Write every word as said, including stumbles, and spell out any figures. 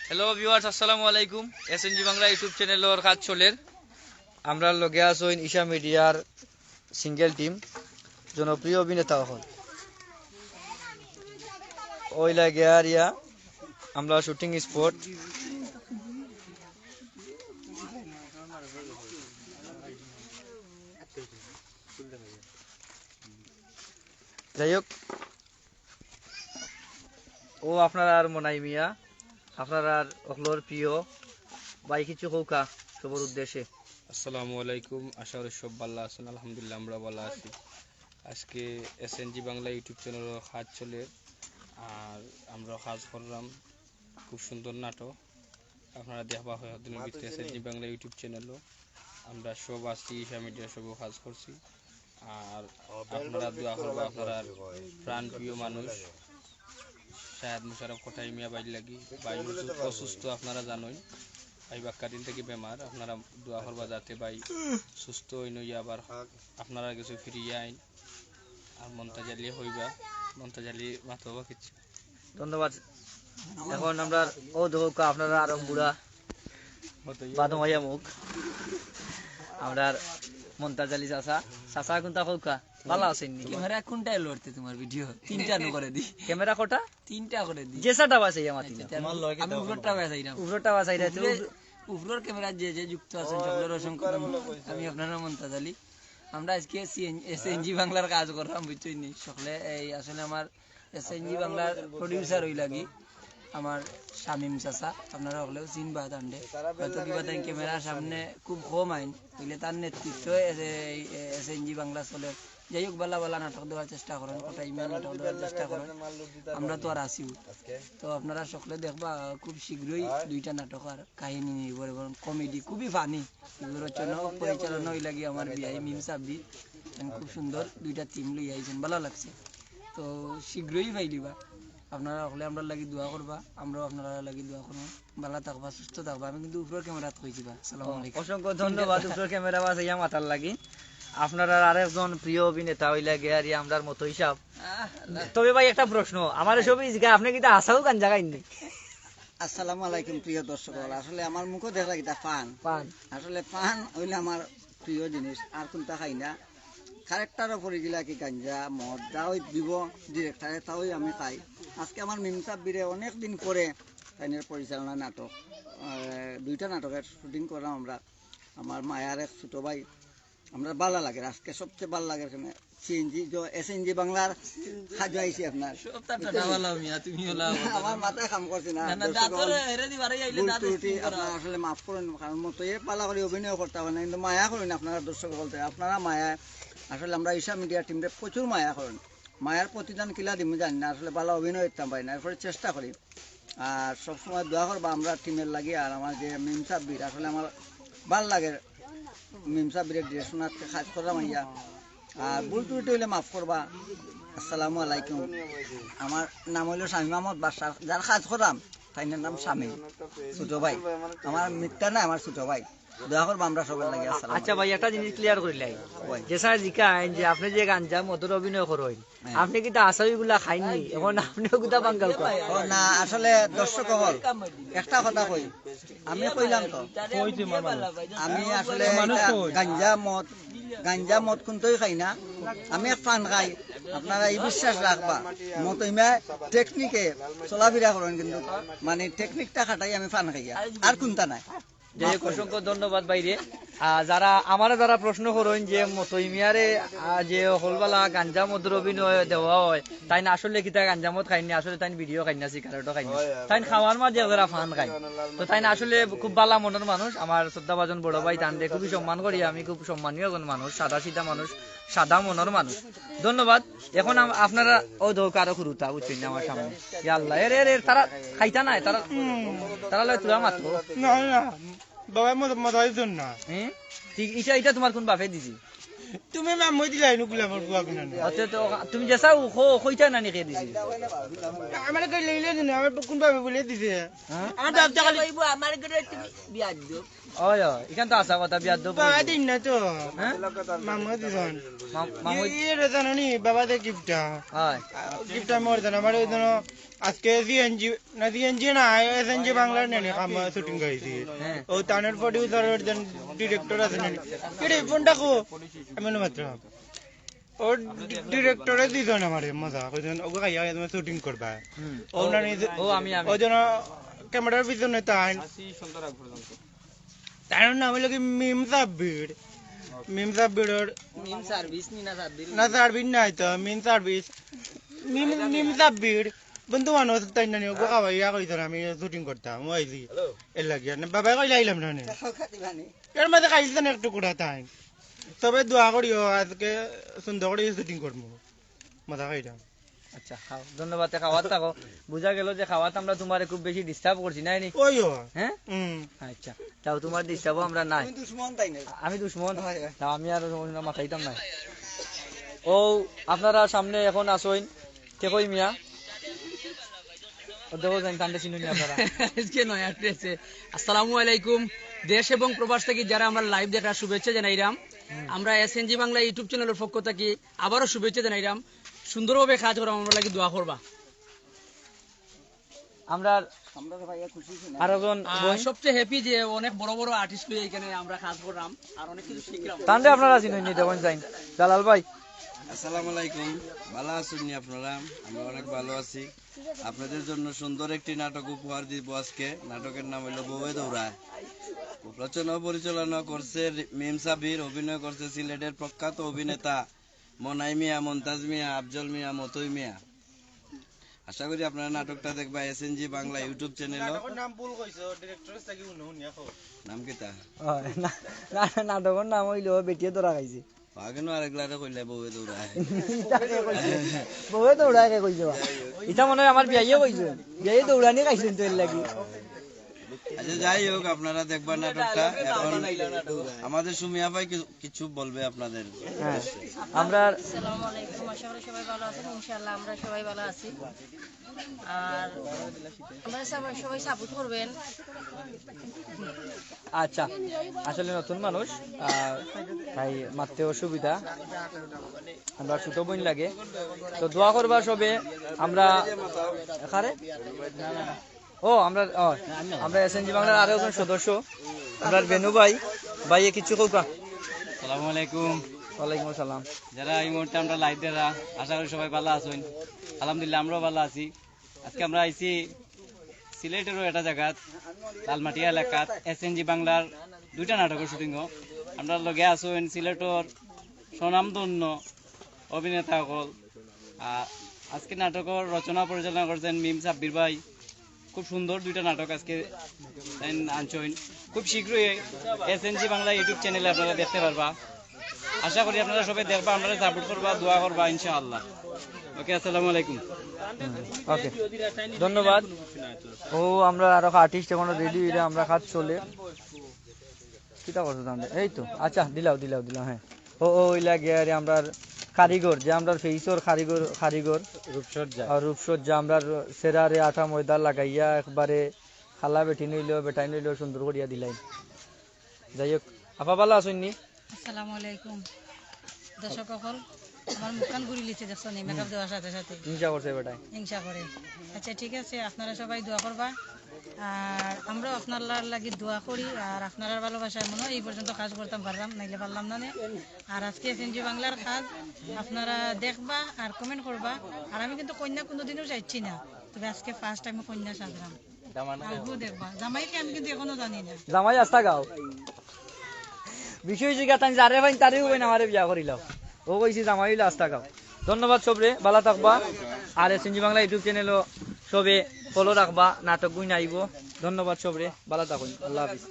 Hello viewers, আসসালামু আলাইকুম। এসএনজি বাংলা YouTube চ্যানেলর কাজ চলের। আমরার লগে আছইন ঈশা মিডিয়ার সিঙ্গেল টিম, জনপ্রিয় অভিনেতা অকল। অউ লাগিয়া আর ইয়া, আমরার শুটিং স্পট। যাই হোক, অউ আপনারার মনাই মিয়া, আপনারার অকলর প্রিয় ভাই, কিছু কউক্কা সবর উদ্দেশ্যে। আসসালামু আলাইকুম, আশা করি সব ভালা আছইন। আলহামদুলিল্লাহ, আমরা ভালা আছি। আজকে এসএনজি বাংলা YouTube চ্যানেলর কাজ চলের, আর আমরা কাজ কররাম খুব সুন্দর নাটক। আপনারা দেখবা কয়েকদিনর ভিতরে এসএনজি বাংলা YouTube চ্যানেলও। আমরা সব আছি, ঈশা মিডিয়া সবও কাজ করছি। আর আপনারা দোয়া করবা, আপনারার প্রাণপ্রিয় মানুষ শাহেদ মুশারফ কটাই মিয়া ভাইর লাগি। ভাই অসু-, অসুস্থ, আপনারা জানইন। ভাই বাক্কা দিন থাকি বেমার, আপনারা দোয়া করবা যাতে ভাই সুস্থ অইন, অইয়া আবার আপনারার গেছে ফিরিয়া আইন। আর মন্তাজ আলী কইবা, মন্তাজ আলী মাতবা কিছু। ধন্যবাদ। এখন আমরার অউ দেখউক্কা, আপনারার আরক বুড়া বাদম আইয়া মুখ, আমরার মন্তাজ আলী চাচা। চাচা কুনতা কউক্কা, ভালা আছইন নি? ক্যামেরা কুনটায় লড়তে তুমার ভিডিও? তিনটা নু করে দি। ক্যামেরা কটা? তিনটা করে দি। যে চাটা বাসে ইয়া মাতি না। আচ্ছা, আমি উপরটা বাসাইরাম। উপরটা বাসাইরা তো উপরে, উপরর ক্যামেরা যে যে যুক্ত আছইন, সকলর অসংখ্য ধন্যবাদ। আমি আপনারার মন্তাজ আলী। আমরা আজকে সিএন-, এসএনজি বাংলার কাজ কররাম, বুঝছইন নি? সকলে এই আসলে আমার এসএনজি বাংলার প্রডিউসার অইলা গি আমার শামীম চাচা, আপনারা হকলেও চিনবা তানরে। হয়তো কিবা তাইন ক্যামেরার সামনে খুব কম আইন, অইলে তার নেতৃত্বে এ-, এই এসএনজি বাংলা চলের। যাই হোক, ভালা ভালা নাটক দেওয়ার চেষ্টা করইন, কটাই মিয়া নাটক দেওয়ার চেষ্টা করইন, আমরা তো আর আছিউ। তো আপনারা সকলে দেখবা, খুব শীঘ্রই দুইটা নাটক আর কাহিনী নির্ভর এবং কমেডি, খুবই ফানি। এগুলো রচনা ও পরিচালনা অইলা গি আমার বিয়াই মিম সাব্বির। And খুব সুন্দর দুইটা টিম লইয়া আইছইন, ভালা লাগছে। তো শীঘ্রই পাইলিবা। আপনারা হকলে আমরার লাগি দোয়া করবা, আমরাও আপনারার লাগি দোয়া করমু। ভালা থাকবা, সুস্থ থাকবা। আমি কিন্তু উপরর ক্যামেরাত কইছি বা। আসসালামু আলাইকুম। অসংখ্য ধন্যবাদ। উপরর ক্যামেরা বাসাইয়া মাতার লাগি। আপনারার আরেকজন প্রিয় অভিনেতা অইলা গিয়া আমরার মতই সাব। আহ, আল্লাহ। তবে ভাই, একটা প্রশ্ন, আমারে সবেই জিগায়, আপনে কিতা হাছাউ গাঞ্জা খাইন নি? আসসালামু আলাইকুম প্রিয় দর্শক অকল। আসলে আমার মুখো দেখরা কিতা পান। পান। আসলে পান অইলে আমার প্রিয় জিনিস, আর কুনতা খাই না। ক্যারেক্টারও পড়ি গেলা কি গাঞ্জা, মদ, যা অউ দিব ডিরেক্টরে, তাউ আমি খাই। আজকে আমার মিম সাব্বিরে অনেক দিন পরে তাইনের পরিচালনা নাটক, আহ, দুইটা নাটকের শুটিং করলাম আমরা। আমার মায়ার এক ছোট ভাই, আমরা ভালা লাগের। আজকে সবচেয়ে ভালা লাগের কেনে সিএনজি, জ-, এসএনজি বাংলার কাজো আইছি আপনার। সব তার টাটা ভালা মিয়া, তুমি ওলা আমার মাথায় কাম করছে না। না, না, দর্শক দাঁতর অকল হেরে দি বাড়াই আইলে ভুল দাঁত ত্রুটি স্কিন করা। আপনারা আসলে মাফ করইন, কারণ মতইয়ে ভালা করি অভিনয় করতা পারে না, কিন্তু মায়া করইন আপনারা দর্শক অকলতে। আপনারা মায়া, আসলে আমরা ঈশা মিডিয়া টিমরে প্রচুর মায়া করইন। মায়ার প্রতিদান কিলা দিমু জানি না, আসলে ভালা অভিনয় করতাম পারি না, এরপরে চেষ্টা করি। আর সবসময় দোয়া করবা আমরার টিমের লাগি, আর আমার যে মিম সাব্বির, আসলে আমার ভালা লাগের মিম সাব্বিরের direction-ও আজকে কাজ করলাম আইয়া। আর ভুল ত্রুটি অইলে মাফ করবা। আসসালামু আলাইকুম। আমার নাম অইলো শামীম আহমদ বাদশা, যার কাজ করলাম, তাইনের নাম শামীম, ছোট ভাই। আমার মিথ্যা না, আমার ছোট ভাই। দোয়া করবা আমরার সবার লাগি। আসসালামু আলাইকুম। আচ্ছা ভাই, একটা জিনিস clear করিলাই। ভাই। যে স্যার জিকাইন যে আপনে যে গাঞ্জা মদর অভিনয় করইন, হ্যাঁ। আপনে কিতা হাছাউ ইগুলা খাইন নি? এখন আপনে কিতা বাঙ্গাল কর? ও না, আসলে দর্শক অকল, একটা কথা কই, আমি কইলাম তো, কই যে মামা? আমি আসলে মানুষ এটা কই? গাঞ্জা মদ, গাঞ্জা মদ কুনটাউ খাই না, আমি এক পান খাই। আপনারা ই বিশ্বাস রাখবা, মতই মিয়া technique-এ চলাফিরা করইন, কিন্তু মানে technique-টা খাটাই আমি পান খাইয়া, আর কুনটা নাই। যাই হোক, অসংখ্য ধন্যবাদ ভাইরে। আহ, যারা, আমারে যারা প্রশ্ন করইন যে মতই মিয়ারে, আহ, যে হকলবালা গাঞ্জা মদর অভিনয় দেওয়া অয়, তাইন আসলে কিতা গাঞ্জা মদ খাইন নি, আসলে তাইন বিড়িও খাইন না, সিগারেটও খাইন না, তাইন খাওয়ার মাঝে যারা পান খাইন। তো তাইন আসলে খুব ভালা মনর মানুষ, আমার শ্রদ্ধাভাজন বড় ভাই, তানরে খুবই সম্মান করি আমি, খুব সম্মানীয় একজন মানুষ, সাদা সিধা মানুষ, সাদা মনর মানুষ। ধন্যবাদ। এখন আম-, আপনারা, ও দেখউক্কা আরো হুরুতা, বুঝছইন নি, আমার সামনে। ইয়া আল্লাহ, এরে, এরে, তারা খাইতা নায়, তারা, তারা লয় তুরা মাত্র। না, না, বাবা মদ-, মদ খাইছইন না। হ্যাঁ? ঠিক, ইটা, ইটা তুমার কুন বাপে দিছে? তুমি মামু দিলাই নি গোলাপর ফুয়া কিনা না? আচ্ছা, তো তুমি যেসা কইতা না নি কে দিছি? আমারে কই লইলে দিন, আমার কোন ভাবে বলে দিছে? হ্যাঁ? আমার বাপ টাকা কইবো, আমার ঘরে তুমি বিয়া দিও। ওই, ওই, এখান তো আসা কথা, বিয়ার দো বাবা বইবো। দিন না তো। হ্যাঁ? মামু দিছন। মাম-, মামু এই, এই রে জানো নি, বাবা দে গিফটটা। হয়। গিফটটা মোর জানো, আমার ওই জন্য আজকে সিএনজি, না সিএনজি না, এসএনজি বাংলার নেনে কাম শুটিং করেছি। হ্যাঁ। ও তানের প্রডিউসার, ওর জন ডিরেক্টর আছে না। কে রে, ফোনটা কো? আমি না মাত্র। ও ডি-, ডিরেক্টরে দিছন আমারে মজা, কইছন, "ওগো খাইয়া তুমি শুটিং করবা।" হুম। ও না নিজে, ও আমি, আমি। ওই জন্য ক্যামেরার পিছনে তাই। তার নাম হইলো কি মিম সাব্বির। মিম সাব্বির ওর মিম সার্ভিস নি না সাব্বির? না, সার্ভিস নাই তো, মিম সার্ভিস। মিম, মিম সাব্বির। বন্ধু মানুষ তাই না নি, ওগো খাওয়াইয়া কইছন আমি শুটিং করতাম, ও আইছি। এর লাগি, আর না, বাবাই কইলে আইলাম না নি। এর মাঝে খাইছন একটু কুড়া তাই। তবে দোয়া করিও, আজকে সুন্দর করে শুটিং করবো, মজা খাইলাম। আচ্ছা, খাও, ধন্যবাদ। তে খাওয়াত থাকো। বুঝা গেল যে খাওয়াত আমরা তোমারে খুব বেশি ডিস্টার্ব করছি, নাই নি? ওই ও। হ্যাঁ? হুম। আচ্ছা, তাও তোমার ডিস্টার্বও আমরা নাই। তুমি দুশমন তাই না? আমি দুশমন? হয়, হয়। তাও আমি আর মাথাইতাম না। ও, আপনারা সামনে এখন আসইন, কে কই মিয়া? ও দেখো যাইন, তান্ডে চিনুন আপনারা। আজকে নয়া ড্রেসে। আসসালামু আলাইকুম। দেশ এবং প্রবাস থেকে যারা আমরা লাইভ দেখার শুভেচ্ছা জানাইলাম। আমরা এসএনজি বাংলা YouTube চ্যানেলের পক্ষ থেকে আবারও শুভেচ্ছা জানাইলাম। সুন্দরভাবে কাজ করাম, আমরা লাগি দোয়া করবা। আমরা আমরা তো ভাইয়া খুশি হইছি না। আরো জন আর বই। সবচেয়ে হ্যাপি যে অনেক বড় বড় আর্টিস্ট লইয়া এখানে আমরা কাজ করলাম, আর অনেক কিছু শিখলাম। তান্ডে আপনারা চিনইন নি, দেখইন যাইন। জালাল ভাই। আসসালামু আলাইকুম, ভালা আছইন নি আপনারা? আমরা অনেক ভালো আছি। আপনাদের জন্য সুন্দর একটি নাটক উপহার দিব আজকে। নাটকের নাম হইল বউয়ে দৌড়ায়। রচনা ও পরিচালনা করছে রি-, মিম সাবির, অভিনয় করছে সিলেটের প্রখ্যাত অভিনেতা মনাই মিয়া, মন্তাজ মিয়া, আফজল মিয়া, মতই মিয়া। আশা করি আপনারা নাটকটা দেখবা এসএনজি বাংলা YouTube চ্যানেলও। নাটকর নাম ভুল কইছো, ডিরেক্টর থাকি হুনো হুনিয়া কও। নাম কিতা? ও, না, না, না, নাটকর নাম হইল বেটিয়ে ধরা খাইছে। আগে নো আরেকলারে কইলে বউয়ে দৌড়ায়। বউয়ে দৌড়ায় কে কইছে বা? ইটা মনে হয় আমার বিয়াইয়ে কইছে। বিয়াইয়ে দৌড়ানি খাইছেন তো এর লাগি। আচ্ছা, যাই হোক, আপনারা দেখবা নাটকটা। এখন আমাদের সুমিয়া ভাই কিছু, কিছু বলবে আপনাদের। হ্যাঁ, আমরা আসসালামু আলাইকুম, আশা করি সবাই ভালো আছেন। ইনশাআল্লাহ আমরা সবাই ভালো আছি। আর আমরা সবাই, সবাই সাপোর্ট করবেন। আচ্ছা, আসলে নতুন মানুষ, আহ, তাই মাততে অসুবিধা। আমরা ছোট বোন লাগে, তো দোয়া করবা সবে। আমরা কারে? ও, আমরা, ও, আমরা এসএনজি বাংলার আরো একজন সদস্য, আমরা বেনু ভাই, ভাইয়ে কিছু কউকা। আসসালামু আলাইকুম। ওয়ালাইকুম আসসালাম। যারা এই মুহূর্তে আমরা লাইভ দেরা, আশা করি সবাই ভালো আছেন। আলহামদুলিল্লাহ, আমরাও ভালো আছি। আজকে আমরা আইছি সিলেটেরও একটা জায়গাত, লালমাটিয়া এলাকাত এসএনজি বাংলার দুইটা নাটকের শুটিংও। আমরা লগে আছেন সিলেটর স্বনামধন্য অভিনেতা সকল। আর আজকে নাটকের রচনা পরিচালনা করছেন মিম সাব্বির ভাই। খুব সুন্দর দুইটা নাটক আজকে আন-, আনছইন। খুব শীঘ্রই এসএনজি বাংলা YouTube চ্যানেলে আপনারা দেখতে পারবা। আশা করি আপনারা সবাই দেখবা, আপনারা সাপোর্ট করবা, দোয়া করবা ইনশাআল্লাহ। ওকে, আসসালামু আলাইকুম। ওকে, ধন্যবাদ। ও, আমরা আরো আর্টিস্ট এখনো রেডি হইলে আমরা কাজ চলে। কিতা করছো তাহলে? এই তো, আচ্ছা, দিলাও, দিলাও, দিলাও, হ্যাঁ। ও, ও, ওই লাগে আরে আমরার কারিগর, যে আমরার ফেইসর কারিগর, কারিগর। রূপসজ্জা। আর রূপসজ্জা, আমরার সেরারে আঠা ময়দা লাগাইয়া একবারে খালা বেটি নইলেও, বেটাই নইলেও সুন্দর করিয়া দিলাই। যাই হোক, আপা ভালো আছইন নি? আসসালামু আলাইকুম। দর্শক অকল, আমার মুখখান ঘুরি লিছে, দেখছো নি, মেকআপ দেওয়ার সাথে সাথে। হিংসা করছে বেটায়। হিংসা করে। আচ্ছা, ঠিক আছে, আপনারা সবাই দোয়া করবা। আর আমরাও আপনার লাগি দোয়া করি, আর আপনারার ভালোবাসায় মনে হয় এই পর্যন্ত কাজ করতাম পারলাম, নাইলে পারলাম না নে। আর আজকে এসএনজি বাংলার কাজ আপনারা দেখবা আর কমেন্ট করবা। আর আমি কিন্তু কইন্যা কোনোদিনও চাইছি না, তবে আজকে ফার্স্ট টাইম কইন্যা সাজলাম। আলগু দেখবা, জামাইকে আমি কিন্তু এখনো জানি না। জামাই আস্তা গাও। বিষয় জিগা তাই যারে ভাই তারে হইবে না, আমারে বিয়া করিলাও। ও কইছি জামাই হইলে আস্তা গাও। ধন্যবাদ সবরে, ভালা থাকবা। আর এসএনজি বাংলা YouTube চ্যানেলও সবে ফলো রাখবা, নাটক গুইন আইবো। ধন্যবাদ সবরে, ভালা থাকুন, আল্লাহ হাফিজ।